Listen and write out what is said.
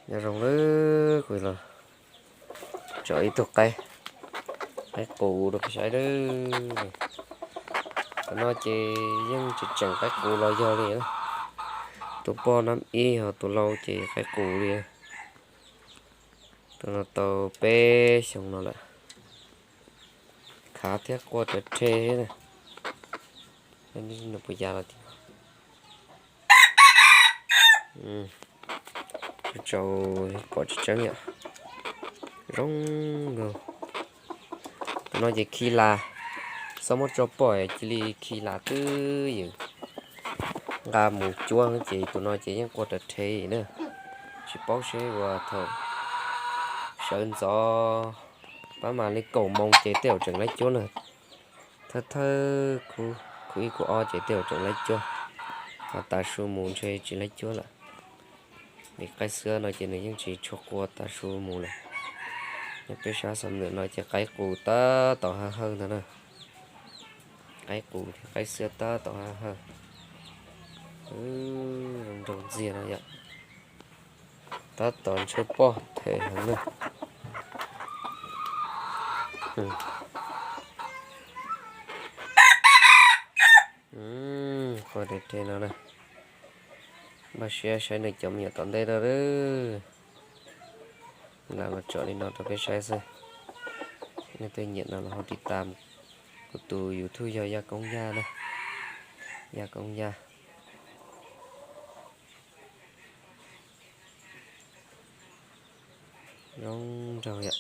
Nyob zoo na, kuv los tso ib tug qaib, qaib qus rau peb saib lawm. Tam no ces yeej tseem tseem qaib qus los yog li. Tus poj nab ib ho tus lau ces qaib qus li. Tus no tau peb xyoo no lawm. Khav thiab quaj rov rhe na. Nws puas ya los tim no. Tso pom tseeb tseeb yom. Zoo nkauj. Tus no ces khi las, xob muab tso pom cia li khi las twb ywm. Nqa mus cuab ces tus no ces yeej quaj rov rhe na. Tsis paub seb ua thaum sawv ntxov pab mam li kaum moos ces tej zaum tseem laib cuab na. Thawj thawj khub ib khub ob ces tej zaum tseem laib cuab, ho tav su mus ntshe tsis laib cuab lawm. Vim qaib xwab no ces nws yeej tsis tshua quaj tav su mus lawm. Nyob peb sab xov nwm no ces qaib qus tab tom haw hawj ntag na. Qaib qus thiab qaib xwab tab tom haw hawj. Zoo nraug ntxiag no yom. Tab tom ntshaw poj them heev na. Qhov rhe no na, npaj siab saib nws cov me nyuam tom ntej no. Lam los tso li no rau peb saib xwb. Nej tej nyiam no los ho tiv tam kuv tus YouTube yog Yaj Koob Yaj na. Yaj Koob Yaj. Zoo nraug yom.